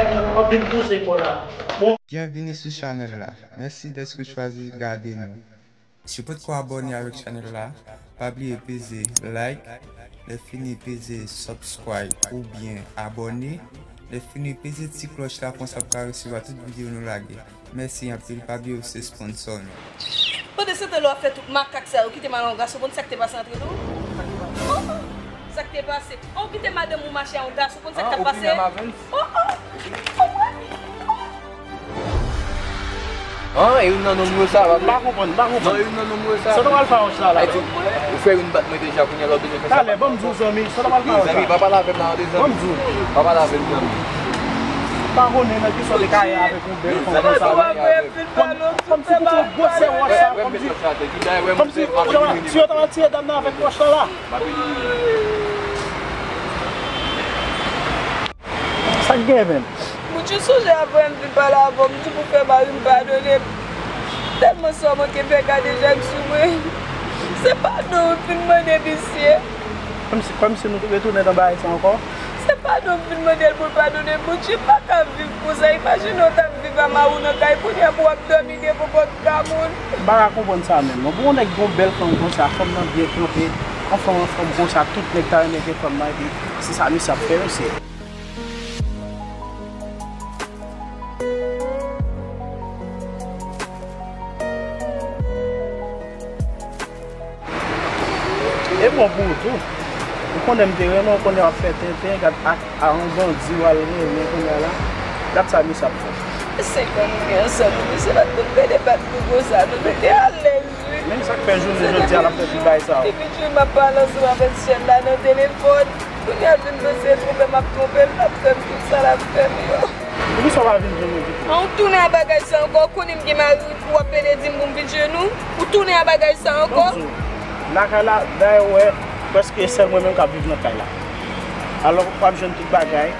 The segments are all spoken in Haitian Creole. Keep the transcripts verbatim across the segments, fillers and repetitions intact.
Anpil pouse kò la. Bon. Byenvini sou chanèl la. Mèsi dèske w chwazi gade nou. Si w potko abòne avèk chanèl la, pa bliye peze like, lè fini peze subscribe oubyen abòne, lè fini peze ti klòch la konsa pou w ka resevwa tout videyo nou lage. Mèsi anpil, pa bliye w se sponsò nou. Pandan se tan lè w ap fè tout makak sa yo, kite m al yon gason, konn sa k te pase antre nou? Oh, oh. Sa k te pase? Oh, kite madanm ou mache a yon gason, konn sa k t ap pase? Oh, oh. Oh, oh. An, e youn nan nonm yo sa, pa vre? M pa konprann, m pa Non, konprann. e youn nan nonm yo sa. Sa w t ap al fè a wòch la la? Ay, di, ou fè youn bat mwen deja, kounye a lè w bezwen fè sa. Talè, ban m di w zanmi, sa w t ap al fè a wòch Zanmi, la? Pa pale avè m nan de Ban m zanmi. di w. Pa pale avè m zanmi. Pa konnen nan ki sòt de kayè avèk yon bèl fanm konsa. Zanmi avè m. Fanm, fanm sou kote yon gwosè wòch sa, Wè m fanm met di. wòch la te. Ki dayè wè m Fanm si, si yo t ap tire dam nan avèk wòch la la. Sa k gen menm? Bondye sonje apre m vin pale avè w, m di pou fè mari m padone m. Tèlman sa w manke fè gade Jacques sou mwen. Se padon w fin mande misye. Kòmsi, kòmsi nou retounen nan bagay sa ankò? Se padon m fin mande l pou l padone m. Bondye, m pa ka viv konsa. Imajine w t ap viv a mari w nan kay, kounye a pou w ap dòmi devan pòt kay moun. M pa ka konprann sa menm non. Pou yon nèg gen yon bèl fanm konsa, fanm nan byen kanpe, yon fanm anfòm konsa, tout nèg ta renmen gen fanm nan, epi se sa misye ap fè yo, se. E bon pou ou tou. Ou konnen m te renmen w, konnen w ap fè tenten, gad ak a yon bandi w al renmen kounye a la. Gad sa misye ap fè. Senk an nou gen ansanm, nou misye pa t konn pede bat nou konsa, nou nou te alèz wi. Men sa k fè jounen jodi a l ap fè tout bagay sa yo. Depi jou m ap pale ansanm avèk Shane la nan telefòn, kounye a l vin panse twonpe m ap twonpe l, l ap fè m tout sa l ap fè m yo. Poukisa w pa vin jwenn mwen pito? An, ou tounen a bagay sa ankò, ou konnen m gen mari wi, pou w ap pede di m pou m vin jwenn ou, ou tounen a bagay sa ankò. Bon, lakay la, dayè w wè, prèske sèl mwen menm k ap viv nan kay la. Alò, w ap jwenn tout bagay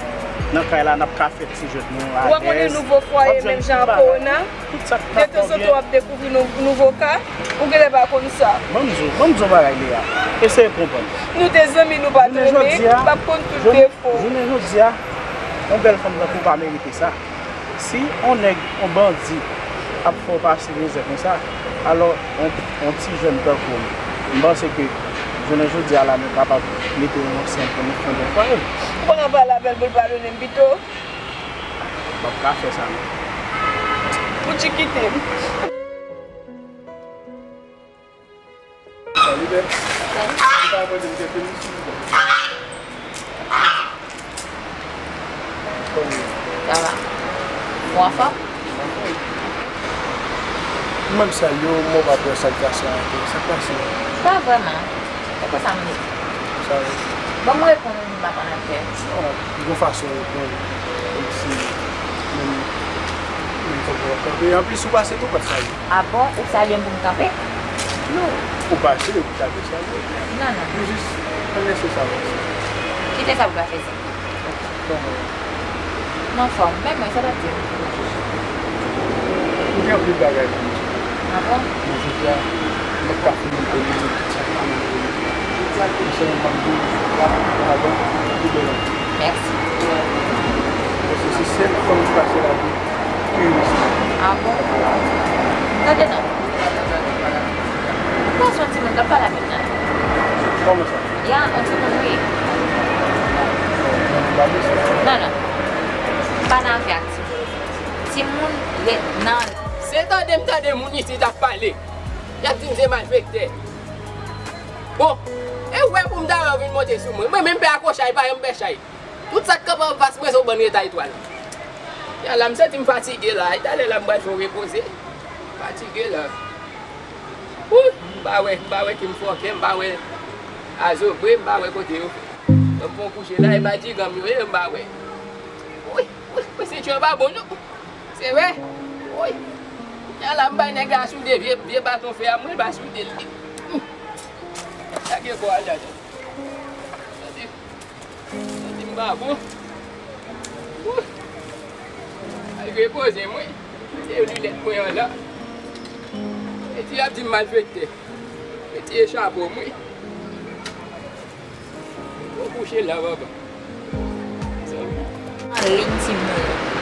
nan kay la, n ap ka fè ti jwèt nou alèz. Ou pa konnen nouvo fwaye menm jan ak kowona. Tout sa k Detanzantan w ap dekouvri nou- nouvo ka, ou genlè pa konn sa. Ban m di w, ban m di w yon bagay, Lea. Eseye konprann. Nou te zanmi, nou pa t renmen, m p ap konn tout defo w. Jounen jodi a, yon bèl fanm tankou w pa merite sa. Si yon nèg, yon bandi, ap fè w pase mizè konsa, alò, yon, yon ti jèn tankou w, m panse ke jounen jodi a la, nou kapab mete nou ansanm pou nou fonde yon fwaye. Ou pa ka pale avè l pou l padone m pito? M p ap ka fè sa non. Ou di kite m. Salut, bèl. Ou pa mande m kèk minit, silvouplè? Kòman? Sa va? Ou anfòm? Ou menm sèl yo, mwen pa t wè sa k pase ankò. Sa k pase? Pa vrèman. Se pou sa m di. Sa yo. Ban m reponn ou, m pa konn ap fè. Non, gon fason w reponn. Kòmsi menm, menm fanm w ap kanpe. Anplis, ou pase tou, pa t salye. A bon, ou salye m pou m kanpe? Non, ou pase, ou ta dwe salye. Non, non. Nou jis, ann lese sa pase. Kite sa pou ka fè sa. Kòman? M anfòm, men mwen, sa pa di. M gen anpil bagay pou m di. A bon? Men jodi a, m ap ka fini pou m di tout sa k ap rive. M sèlman m ap di w, la, avan, tout de lòt. Mèsi. Paske se sèl fanm ki pase lavi ki reyisi. A bon? Tande non. Ou pa son timoun k ap pale avè m nan. Kòman sa? Ya, on timoun wi. Ba m respè. Non, non. Pa nan afè ak timoun. Timoun ret nan. Se tande m tande moun isit ap pale. Y ap di m se malfektè. Bon, e ou wè pou m ta wè w vin monte sou mwen. Mwen menm pè ak yon chay, pa yon pè chay. Tout sa k kanpe anfas mwen se yon bann reta etwal. Ya la, m santi m fatige la. E talè la m pral fè yon repoze. Fatige la. Wouy, m pa wè, m pa wè Kim Fòkè, m pa wè Azobre, m pa wè kote yo. Lè m fè yon kouche la, e Madiganm yo ye, m pa wè. Wouy, wouy, wouy, sentyon pa bon non. Se vre? Wouy. Ya la, m bay nèg la soude vye, vye baton fè a, mwen l pa soude l. Hum. Lage kò a, jaja. Santi, santi m pa bon. Wouy. Al repoze mwen. Mete linèt mwen an la. Mete y ap di m malfektè. Mete chapo mwen. Ou kouche la, papa. Anliy timoun.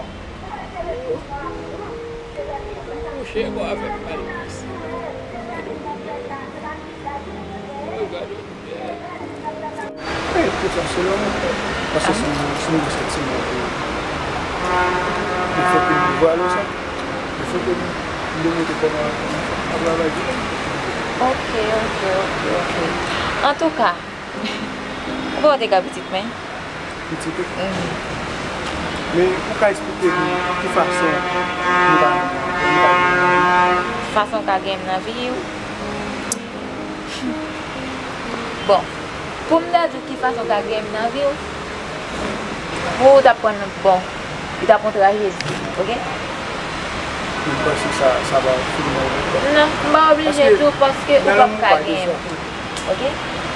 Monchè, bò a fè m mal isi. Gade yon bouda. Gade yon bouda. Wi, tout sa se lòm. Paske si, si nou gen santiman pou nou fè pou nou vwale sa, il faut que nou demontre kòman nou ap travay di lòm. Ok, ok, ok, ok. Antouka, ou pa te ka pitit, men? Pitit, wi. Mhm. Men ou ka eksplike nou ki fason nou ka, nou ka... Fason w ka gen m nan vi w? Bon, pou m ta di w ki fason w ka gen m nan vi w, pou w ta pran, bon, li ta pran trajedi, ok? Mwen panse sa, sa va fin mal pou ou. Non, m pa oblije di w paske ou p ap ka gen m tou, ok?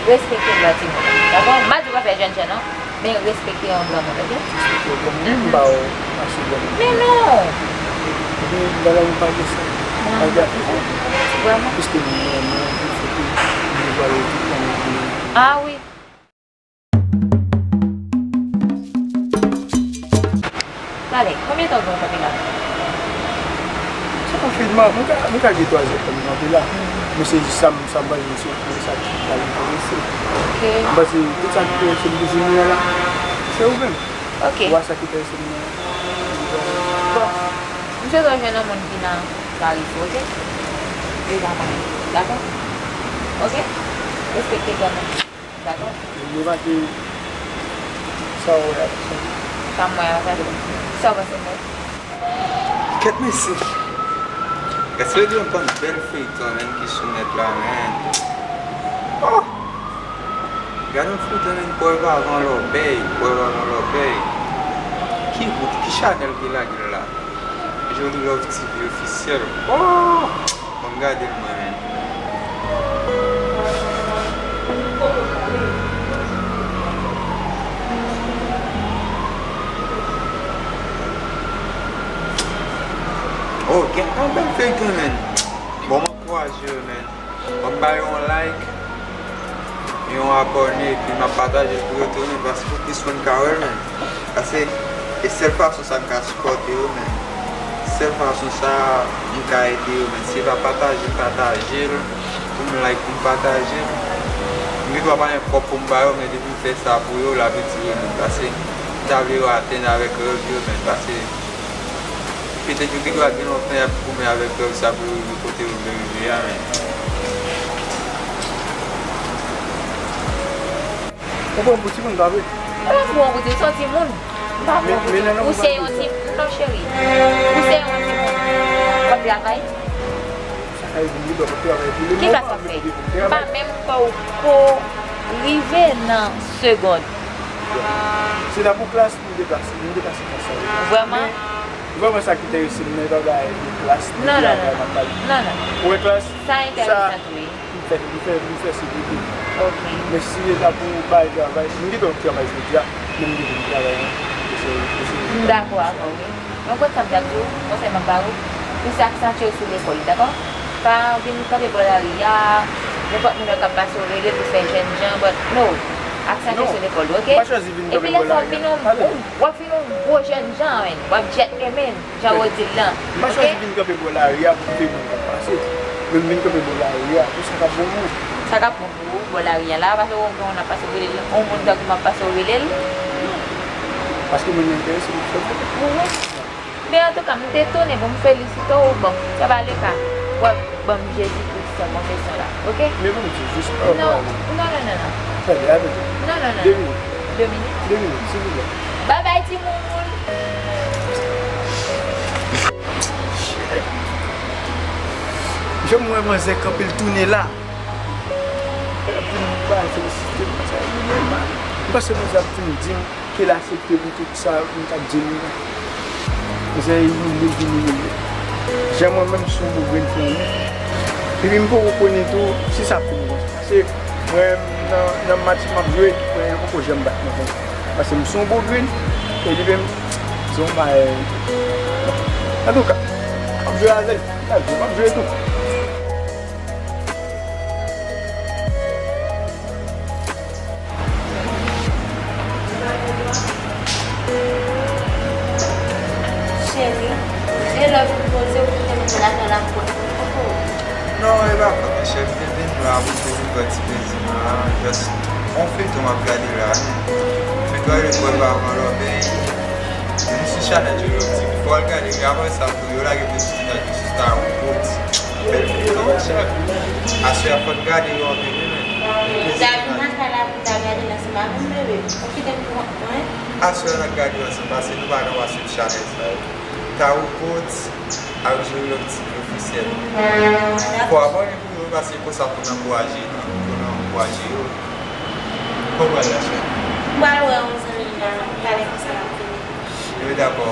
Respekte dwa timoun, dakò? M pa di w pa fè jènjan, non. Men respekte yon granmoun, ok? Respekte yon granmoun. Mhm. M ba w ase granmoun. Men non! Epi, nan lanmou pa gen sa. Non. Pa gen afè sa. Vrèman? Piske nou renmen, nou fè ke nou vwale tout lanmou pou nou. Ah wi. Talè, konbyen tan w gen w kanpe la? Se konfinman, mwen ka, mwen ka gen twa zè tan m kanpe la. Mhm. Men se jis sa m, sa m panse se pou sa ki pral enterese. Ok. M panse tout sa ki enterese m pou jounen an la, se ou menm. Ok. Ou wè sa ki enterese m nan. Bon, m swete w jwenn yon moun ki nan Paris, ok? Li pa mwen, dakò? Ok? Respekte granmoun. Dakò? Yo make sa w wè a. Sa m wè a, sa, sa w panse m wè? Kèt mesye. Èske gen yon bann bèl feyton, menn, ki sou nèt la, menn? Oh! Gade yon feyton, menn, Preuve avant l'orgueil, Preuve avant l'orgueil. Ki wout, ki chanèl ki lage l la? Jolie Love T V officiel. Oh! Ban m gade l mwen menm. Oh, gen yon bèl feyton, menn. Bon, m ankouraje yo, menn. Ban m ba yo yon like, yon abòne, epi m ap pataje l pou yo tou, menn, paske pou plis moun ka wè l, menn. Paske e sèl fason sa m ka sipòte yo, menn. Sèl fason sa m ka ede yo, menn, se pa pataje m pataje l, pou m like, pou m pataje l. M gen dwa pa gen kòb pou m ba yo, men depi m fè sa pou yo, l ap itile yo, menn. Paske m ta vle yo atenn avèk rèv yo, menn. Paske petèt yo gen dwa gen lontan y ap goumen avèk rèv sa pou yo rive kote yo vle rive a, menn. Ou pran pou timoun, pa vre? Ou pa pran pou timoun, se yon timoun. M pa pran pou timoun. Ou se yon timoun, non, cheri. Ou se yon timoun. W ap travay? Sa ka rive m gen dwa p ap travay pou le moman. Ki klas w ap fè? M pa menm kwè w ko rive nan segond. Se ta pou klas, m te pase, m te pase klas sa yo. Vrèman? Men, vrèman sa ki enterese m nan, e pa bagay de klas, de travay m ap pale. Non, non. Ou wè klas? Sa enteresan tou, wi. M fè, m fè, m fè se de tou. Ok. Men si se ta pou bay travay, m gen dwa travay jodi a, men m gen pou m travay an. M dakò avè w, wi. Mwen konn sa m t ap di w, konsèy m ap ba w, plis aksantye w sou lekòl, dakò? Pa vin kanpe bò lari a, nenpòt moun wè k ap pase w rele l pou fè jènjan, but no, aksantye sou lekòl ou, ok? Epi lè sa w ap vin yon, w ap vin yon gwo jènjan, menn, w ap jet, menn. Jan Rodil lan. M pa chwazi vin kanpe bò lari a pou m veye moun k ap pase. Men m vin kanpe bò lari a pou sa k ap bon pou mwen. Sa k ap bon pou ou, bò lari a la, paske w wè yon moun ap pase w rele l, yon moun tankou m ap pase w rele l. Paske mwen enterese m fè l. Ou wè? Antouka, m te tounen pou m felisite w, bon, sa pa le ka. W ap ban m Jezi Kris san konfesyon la, oke? Men pou m di w, jis anvan. Non, non, non, non, non. Tande, atande. Non, non, non, non. De minit. De minit. De minit, silvouplè. Babay, timoun. Jan m wè manzè kanpe l tounen la. L ap vin ba felisite m, sa vin mal. M panse manzè ap vin di m ke l aksepte pou tout sa m t ap di l yo. Manzè imilye l vin imilye. Jan mwen menm sou yon grenn flann. Epi m poko konnen tou si sa ap fini konsa. Paske mwen nan, nan match m ap jwe, mwen poko janm bat mwen konsa. Paske m sou yon bon grenn, e li menm, se yon bagay. Antouka, m ap jwe avè l. M ap jwe, m ap jwe tou. Cheri, e lè w vin poze w kite m lakay la pou. Non, e pa fòt mwen, cheri, m te vin la pou te vin pran ti plezi m la, just yon feyton m ap gade la, men feyton an rele Pòl Vavan Lòbèy, nou sou chanèl Joloptik, fò w al gade, men apre sa tou, yo lage plis ti nèg sou Star Records. Bèl feyton, monchè. Aswè a fò n gade yo anpil, wi, men. David, m al lakay la pou ta gade l ansanm avè m, bebe. Ou kite m pou kont mwen. Aswè a n ap gade yo ansanm, paske nou pa nan waswit chanèl sa yo. Tawo Coats ak Joloptik ofisyèl. Fò abòne pou yo, paske konsa pou n ankouraje, pou n ankouraje yo. Kòman w pral la, chè? M pral wè yon zanmi m nan, talè konsa l ap vini. Wi, dakò.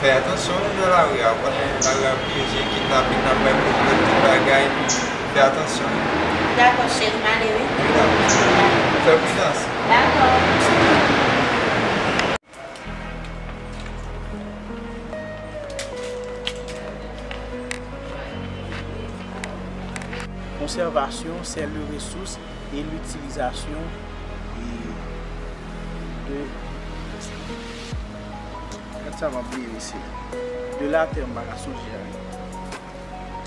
Fè atansyon wi nan lari a. Ou konnen lari a pyeje, kidnapin, n ap bay pwoblèm, tout bagay. Fè atansyon wi. Dakò, cheri, m ale wi. Wi, dakò. Fè pridans. Dakò. Konsèvasyon, c'est le ressource et l'utilisation de, gad sa m ap bliye mesye. De la terre, m pa ka sonje a.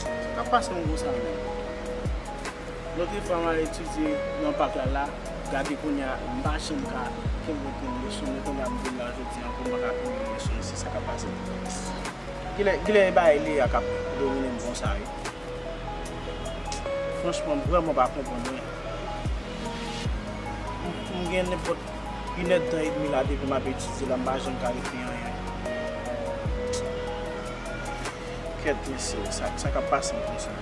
Sa k ap pase m konsa menm? Lòt fwa m al etidye nan pak la la, gade kounye a, m pa janm ka kenbe yon grenn leson, men kounye a m vin la jodi a ankò, m pa ka kenbe yon leson, se sa k ap pase m. Kilè, kilè e bagay Lea k ap domine m konsa wi? Franchman, m vrèman pa konprann, wi. M, m gen nenpòt inèdtan edmi la depi m ap etidye la, m pa janm ka ekri anyen. Kèt mesye, sa, sa k ap pase m konsa?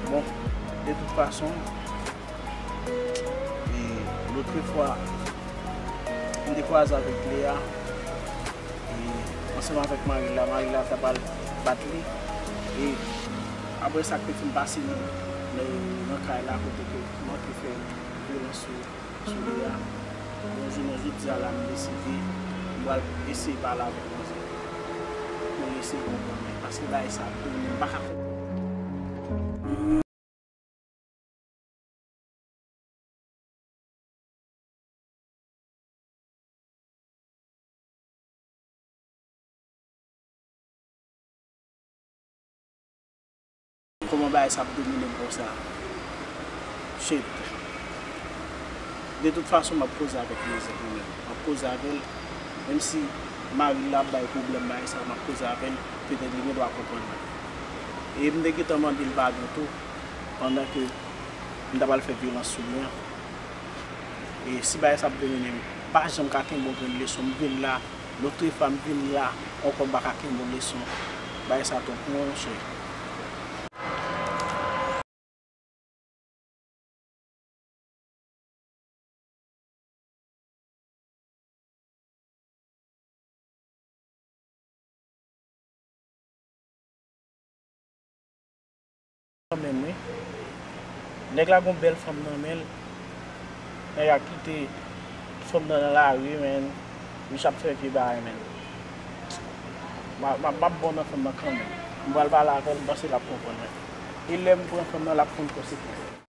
Bon, de tout fason, e, lòt fwa, m te kwaze avèk Lea, e, ansanm avèk mari l la, mari l la ta pral bat li, e, apre sa k te fin pase nan, nan, nan kay la, kote ke manke fè vyolans sou, sou Lea. Bon, jounen jodi a la, m deside, m pral eseye pale avèk manzè pou l eseye konprann mwen, paske bagay sa ap domine m, m pa ka konprann. Kòman bagay sa ap domine m konsa? Shit. De tout fason, m ap koze avèk Joseph mwen menm. M ap koze avè l, menm si mari l la ap bay pwoblèm bagay sa, m ap koze avè l, petèt li gendwa konprann mwen. E m te gentan mande l padon tou, pandan ke m ta pral fè vyolans sou li an. E si bagay sa ap domine m, m pa janm ka kenbe yon grenn leson, m vin la, lòt fwa m vin la, ankò m pa ka kenbe yon leson. Bagay sa twòp, monchè. Kanmenm, wi. Nèg la gon bèl fanm nan men l. Nèg la kite fanm nan nan lari, men. Misye ap fè vye bagay, men. M a, m a, m ap bon nan fanm nan kanmenm. M pral pale avè l, m panse l ap konprann, men. E lè m pran fanm nan, l ap konn konsekans.